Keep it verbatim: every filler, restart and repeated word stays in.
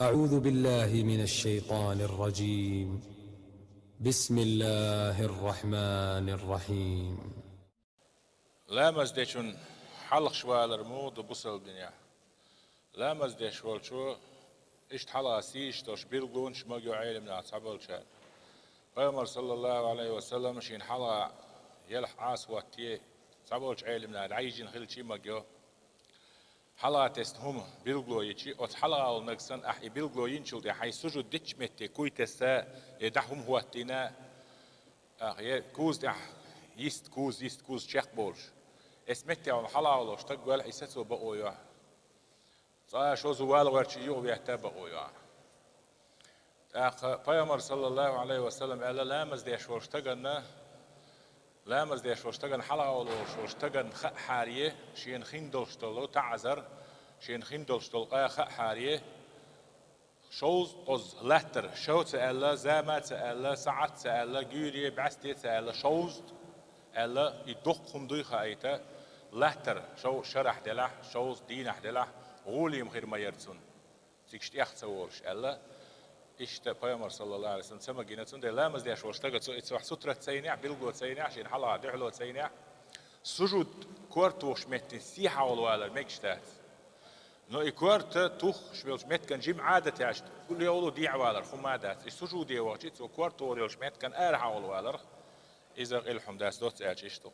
أعوذ بالله من الشيطان الرجيم. بسم الله الرحمن الرحيم. Ламаз дечун хьалхаш валар муха ду бусалба динехь? Ламаз деш волчо иштта хьалха сийсаш долуш билгалонаш магайо Ӏеламнаха цхьаболчара. Пайхамар, саллаллаху Ӏалайхи ва саллам, шена хьалха елахь Ӏаса хӀоттае цхьаболчу Ӏеламнаха дӀайижина хилча а магайо. Хьалха тесна хӀума билгало йичи, оцу хьалха волу нагахь санна ахь и билгало йинчул тӀаьхьа хьайн сужуд дечу метте куй тесса, я дӀа хӀума хӀоттийна, ахь я куза тӀехь йист, куза, йист, куза чекхболуш. Эс метте хьалха волуш стаг ваьлла, и сацо бакъо йо ахь. Цкъа шозза вала гӀоьртча юха ветта бакъо йо ахь. ТӀаккха Пайхамар, саллаллаху Ӏалайхи ва саллам, аьлла, ламаз деш волчу стаганна, ламаз деш волчу стаганна, хьалха волуш волчу стаганна хаахьара, шена хин долуш долу таӀзар, шена хин долуш долу къа хаахьара, шовзткъа кхузза латтара, шо ца аьлла, зама ца аьлла, саӀат ца аьлла, гуьйре, бӀаьсте ца аьлла, шовзткъа аьлла, и доккха хӀума дуй хаийта, латтара, шовзткъа шарахь делахь, шовзткъа дийнахь делахь, гӀоле хир ма яра цунна. Цига тӀех ца волуш аьлла, иштта Пайхамар, саллаллаху Ӏалайхи ва саллам, ца магийна, цундела ламаз деш волу стага цу, и цохь сутра ца йинехь, билгало ца йинехь, шена хьалха дуьхьало ца йинехь, сужуд, корта тухуш меттина сехьа волу валар мегаш дац. Но и корта тухуш волчу меттиган жима Ӏадатехь, уллехула дехьа валар хӀума дац. И сужуде вахча, цо корта тухур йолчу меттиган арахьа волу валарх, иза къилхьум дац, доцца аьлча иштта ду.